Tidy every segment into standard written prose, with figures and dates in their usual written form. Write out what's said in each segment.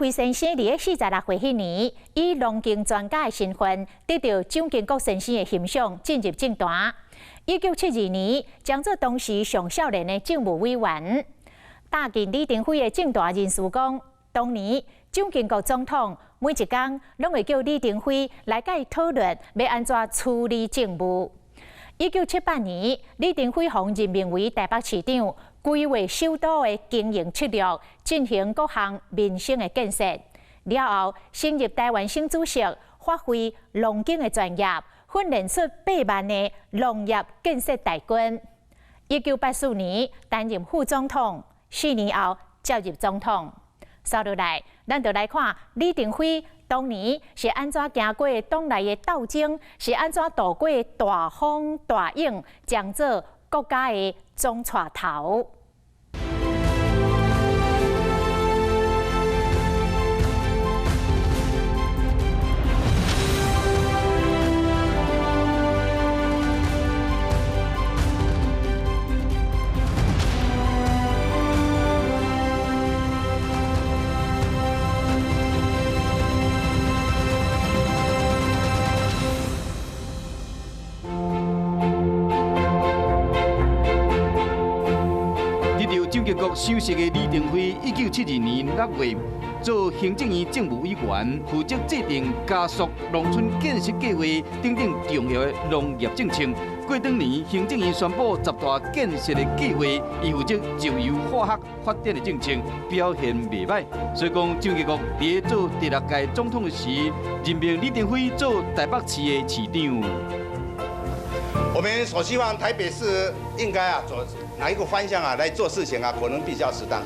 輝先生佇咧46歲彼年，以農經專家的身份，得到蔣經國先生的欣賞，進入政壇。1972年，將做當時上少年的政務委員。搭近李登輝的政壇人士講，當年蔣經國總統每一工攏會叫李登輝來佮伊討論欲按怎處理政務。1978年，李登輝予任命為台北市長，規劃首都的經營策略，進行各項民生的建設。了後，升入臺灣省主席，發揮農經的專業，訓練出8萬的農業建設大軍。1984年擔任副總統，4年後接任總統。接落來，咱就來看李登輝當年是按怎行過黨內的鬥爭，是按怎渡過大風大浪，將做國家的總帶頭。得到蔣經國賞識的李登輝，1972年6月做行政院政務委員，負責制定加速農村建設計畫等等重要的農業政策。過當年，行政院宣布十大建設的計劃，伊負責石油化學發展的政策，表現袂䆀。所以講，蔣經國佇做第六屆總統時，任命李登輝做台北市的市長。我們所希望台北市應該啊，走哪一個方向啊來做事情啊，可能比較適當。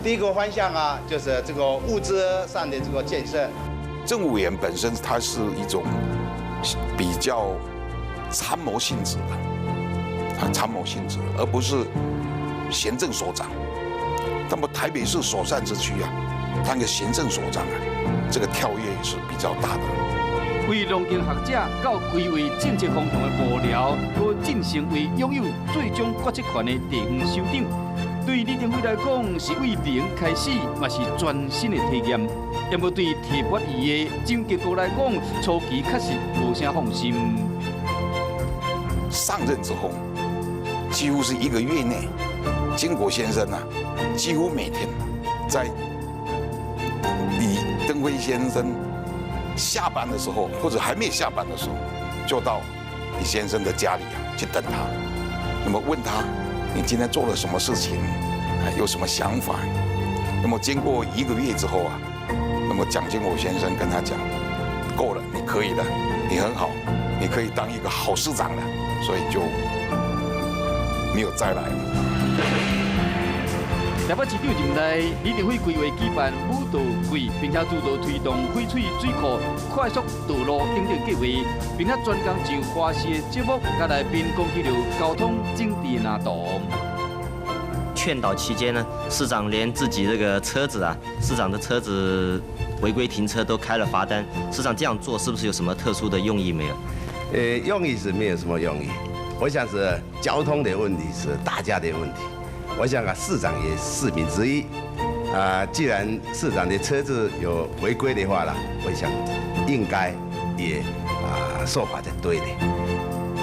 第一個方向啊，就是這個物資上的這個建設。政務委員本身它是一種比較參謀性質的，啊，參謀性質，而不是行政首長。那麼台北市首善之區啊，當個行政首長啊，這個跳躍是比較大的。為農經學者到規劃政策方向的幕僚，閣晉升為擁有最終決策權的地方首長。對李登輝來講，是為零開始，嘛是全新的體驗。不過對提拔伊的蔣經國來講，初期確實無啥放心。上任之後，幾乎是一個月內，經國先生啊，幾乎每天在李登輝先生下班的時候，或者還沒下班的時候，就到李先生的家裡啊去等他。那麼問他，你今天做了什麼事情？有什麼想法？那麼經過一個月之後啊，那麼蔣經國先生跟他講，夠了，你可以的，你很好，你可以當一個好市長了，所以就沒有再來了。台北市長任內，李登輝規劃舉辦舞蹈會，並且主導推動翡翠水庫快速道路等等計劃，並且專工上華視的節目，佮來賓講起了交通整治的難度。勸導期間呢，市長連自己這個車子啊，市長的車子違規停車都開了罰單。市長這樣做是不是有什麼特殊的用意沒有？用意是沒有什麼用意，我想是交通的問題是大家的問題。我想啊，市長也是市民之一，啊，既然市長的車子有違規的話啦，我想應該也啊受罰才對的。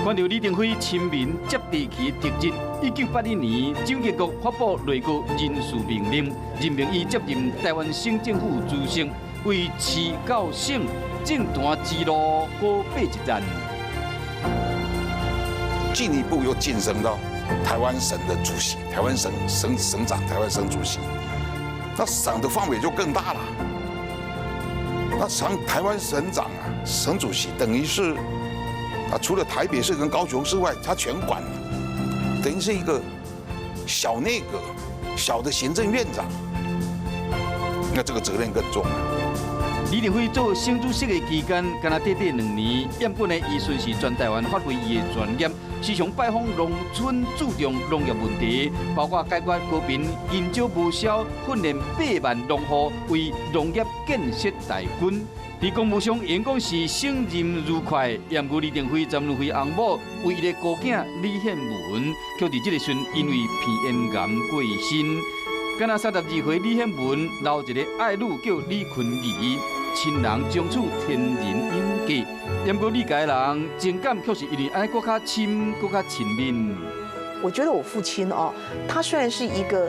看著李登輝親民接地氣的特質，1981年，蔣經國發布內閣人事命令，任命伊接任臺灣省政府主席，為市到省政壇之路閣爬一層。進一步又晉升到台灣省的主席，台灣省省省長，台灣省主席，那省的範圍就更大了。那省台灣省長啊，省主席等於是啊，除了台北市跟高雄市外，他全管了，等於是一個小內閣、小的行政院長。那這個責任更重了。李登輝做省主席的期間，干焦短短2年，毋過呢，伊巡視全台灣，發揮伊的專業，時常拜訪農村，注重農業問題，包括解決高頻銀蕉無銷，訓練8萬農戶為農業建設大軍。佇公務上，應講是勝任如快。毋過李登輝詹如妃翁某唯一的孤囝李憲文，卻佇這个時陣因為鼻咽癌過身。敢若32歲李顯文留一個愛女叫李坤儀，親人從此天人永隔。不過李家人情感卻是因為按呢閣較深、閣較親密。我覺得我父親哦，他雖然是一個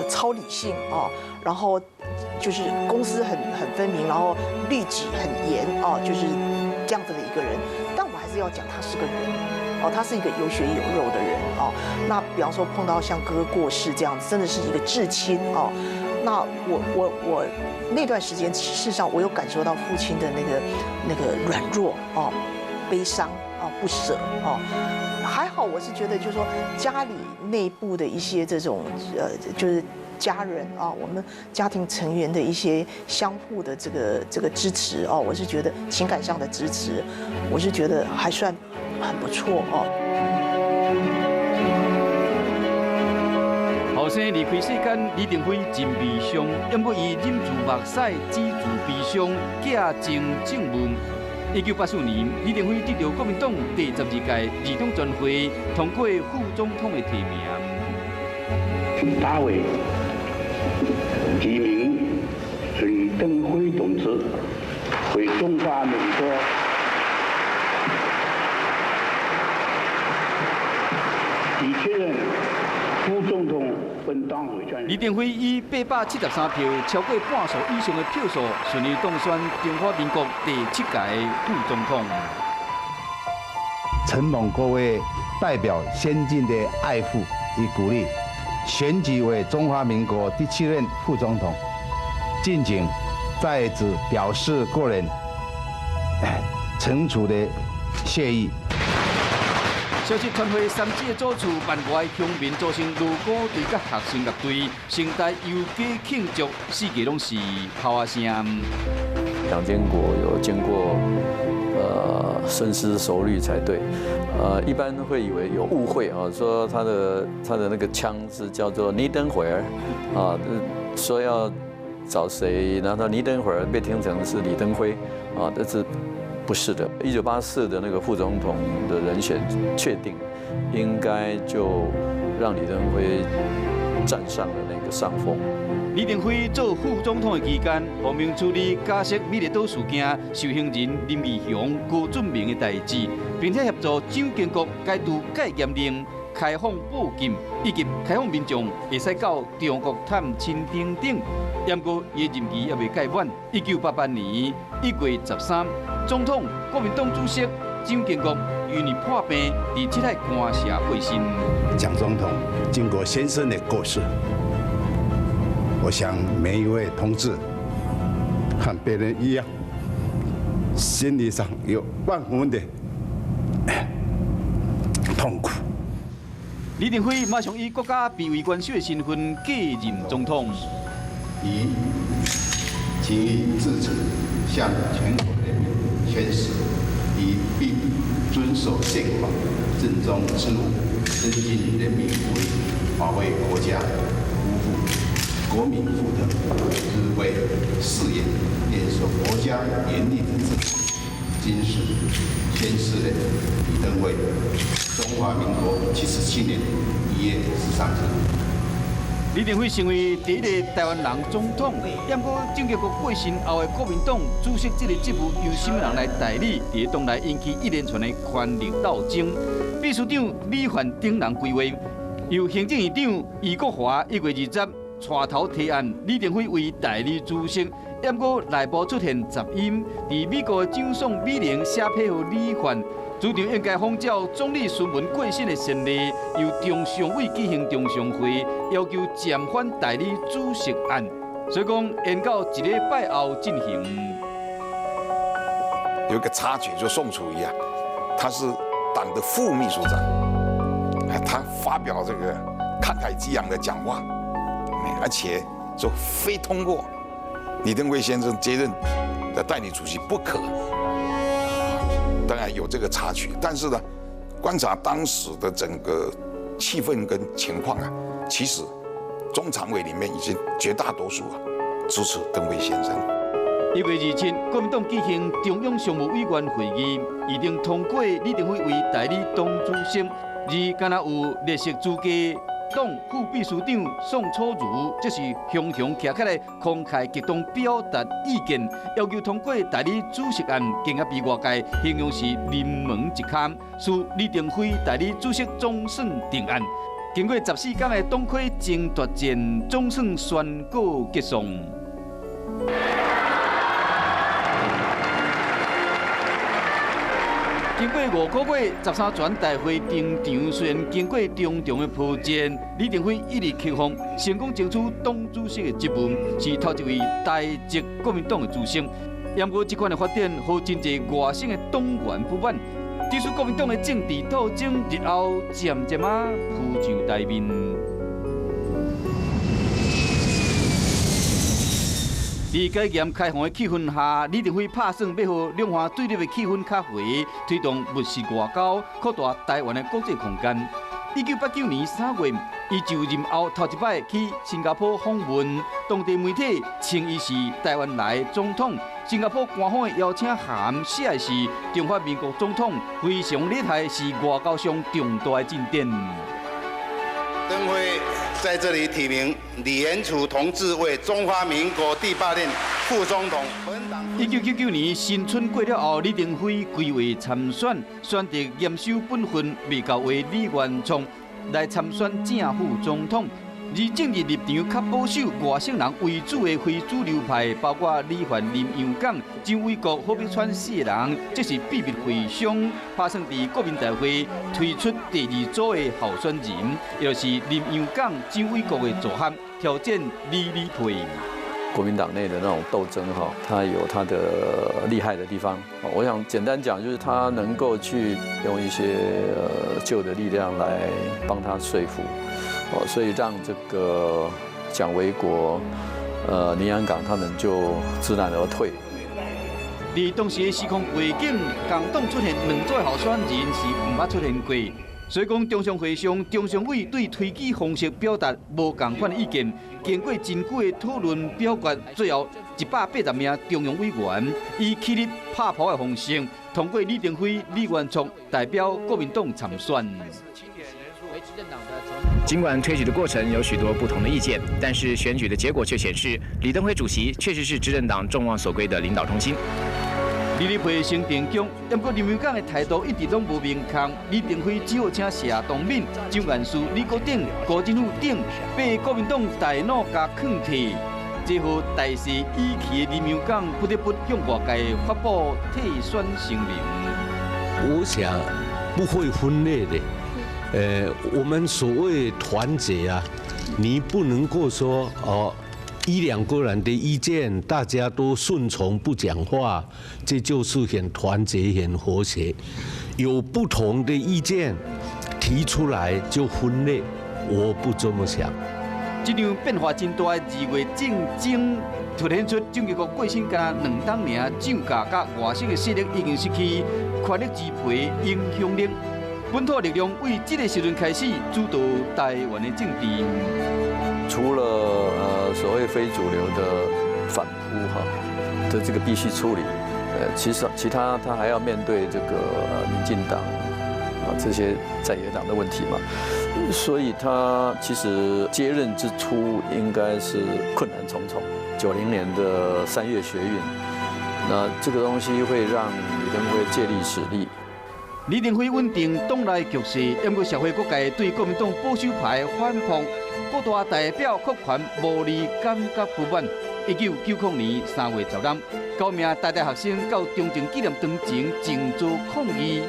超理性哦，然後就是公私很分明，然後律己很嚴哦，就是這樣子的一個人。但我還是要講，他是個人哦，他是一個有血有肉的人哦。那比方說碰到像哥哥過世這樣子，真的是一個至親哦。那我那段時間，事實上我有感受到父親的那個軟弱哦、悲傷哦、不捨哦。還好，我是覺得就是說家裡內部的一些這種就是家人啊，我們家庭成員的一些相互的這個支持哦，我是覺得情感上的支持，我是覺得還算很不錯哦。後生離開世間，李登輝真悲傷，不過伊忍住目屎，止住悲傷，寄情政務。1984年，李登輝得到國民黨第12屆二中全會通過副總統的提名。大會提名李登輝同志為中華民國第七任副總統。李登輝以873票，超過半數以上的票數，順利當選中華民國第七屆副總統。承蒙各位代表先進的愛護與鼓勵，選舉為中華民國第七任副總統，敬請在此表示個人誠摯的謝意。消息傳回三芝的祖厝，萬外鄉民組成鑼鼓隊佮學生樂隊，盛大遊街慶祝，四界攏是炮仔聲。蔣經國有經過深思熟慮才對，一般會以為有誤會啊，說他的那個腔是叫做你等會兒啊，說要找誰，然後你等會兒被聽成是李登輝啊，但是不是的。1984的那個副總統的人選確定，應該就讓李登輝佔上了那個上風。李登輝做副總統的期間，方面處理假釋美麗島事件、受刑人林義雄、高俊明的代誌，並且協助蔣經國解除戒嚴令、開放報禁，以及開放民眾會使到中國探親等等。不過，伊的任期猶未屆滿。1988年1月13，總統、國民黨主席蔣經國因為破病，佇七海官舍過身。蔣總統經國先生的過世，我想每一位同志和別人一樣，心理上有萬分的痛苦。李登輝馬上以國家瀕危元首的身份繼任總統。以謹以至誠向全國人民宣誓，以必遵守憲法，鄭重職務，增進人民福利，保衛國家，不負國民福德，日為誓言，嚴守國家嚴厲的制度。今世宣誓人李登輝，中華民國77年1月13日。李登輝成為第一個台灣人總統，不過蔣經國過身後的國民黨主席這個職務由啥物人來代理？佇黨內引起一連串的權力鬥爭。秘書長李範等人規劃，由行政院長俞國華1月20帶頭提案，李登輝為代理主席。不過內部出現雜音，佇美國的蔣宋美齡寫批予李範，主張應該仿照總理孫文過身的先例，由中常委舉行中常會，要求暫緩代理主席案。所以講，延到一禮拜後進行。有一個插曲，就宋楚瑜啊，他是黨的副秘書長，哎，他發表這個慷慨激昂的講話，而且說非通過李登輝先生接任的代理主席不可。當然有這個插曲，但是呢，觀察當時的整個氣氛跟情況啊，其實中常委裡面已經絕大多數啊支持登輝先生。1月27，國民黨舉行中央常務委員會議，議定通過李登輝為代理黨主席，而敢若有列席資格黨副秘書長宋楚瑜，則是雄雄徛起來，慷慨激動表達意見，要求通過代理主席案，更加被外界形容是臨門一坎，使李登輝代理主席總算定案。經過14天的黨魁爭奪戰，總算宣告結束。經過5個月，13全代會登場，雖然經過重重的波折，李登輝一直克服，成功爭取黨主席的職務，是頭一位台籍國民黨的主席。不過，這款的發展，予真濟外省的黨員不滿，致使國民黨的政治鬥爭日後漸漸仔浮上台面。佇解嚴開放的氣氛下，李登輝拍算欲予兩岸對立的氣氛較和，推動務實外交，擴大台灣的國際空間。1989年3月，伊就任後頭一擺去新加坡訪問，當地媒體稱伊是台灣來總統。新加坡官方的邀請函寫的是中華民國總統，非常厲害，是外交上重大的進展。登輝在這裡提名李元礎同志為中華民國第八任副總統。1999年新春過了後，李登輝規劃參選，選擇嚴守本分、袂交話李元聰來參選正副總統。而政治立場較保守、外省人為主的非主流派，包括李焕、林洋港、蔣緯國、郝柏村四個人，這是秘密會商，拍算佇國民大會推出第二組的候選人，也就是林洋港、蔣緯國的組合，挑戰李李佩。國民黨內的那種鬥爭，哈，他有他的厲害的地方。我想簡單講，就是他能夠去用一些舊的力量來幫他說服。哦，所以讓這個蔣緯國、林洋港他們就知難而退。佇當時的時空背景，共黨出現兩組候選人是毋捌出現過，所以講中常會上，中常委對推舉方式表達無仝款的意見。經過真久的討論表決，最後180名中央委員以起立拍噗的方式通過李登輝、李元聰代表國民黨參選。儘管推舉的過程有許多不同的意見，但是選舉的結果卻顯示，李登輝主席確實是執政黨眾望所歸的領導中心。李立培先定強，不過林洋港的態度一直攏無明確。李登輝只好請謝東閔、張元士、李國鼎、郭振甫等被國民黨大腦共囥替，這予大勢已去的林洋港不得不向外界發布退選聲明。我想不會分裂的。我們所謂團結啊，你不能夠說哦，一兩個人的意見大家都順從不講話，這就是很團結、很和諧。有不同的意見提出來就分裂，我不這麼想。這場變化真大的2月政爭，凸顯出蔣經國過身干兩黨爾，蔣家佮外省的勢力已經失去權力支配影響力。本土力量為這個時陣開始主導台灣的政治。除了所謂非主流的反撲哈的這個必須處理，其實其他他還要面對這個民進黨啊這些在野黨的問題嘛，所以他其實接任之初應該是困難重重。90年的3月學運，那這個東西會讓李登輝借力使力。李登輝穩定黨內局勢，毋過社會各界對國民黨保守派反撲，各大代表擴權無利感覺不滿。1990年3月16日，九名台大學生到中正紀念堂前靜坐抗議，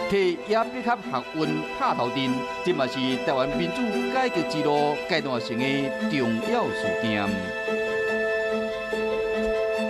提野百合學運拍頭陣，這嘛是台灣民主改革之路階段性的重要事件。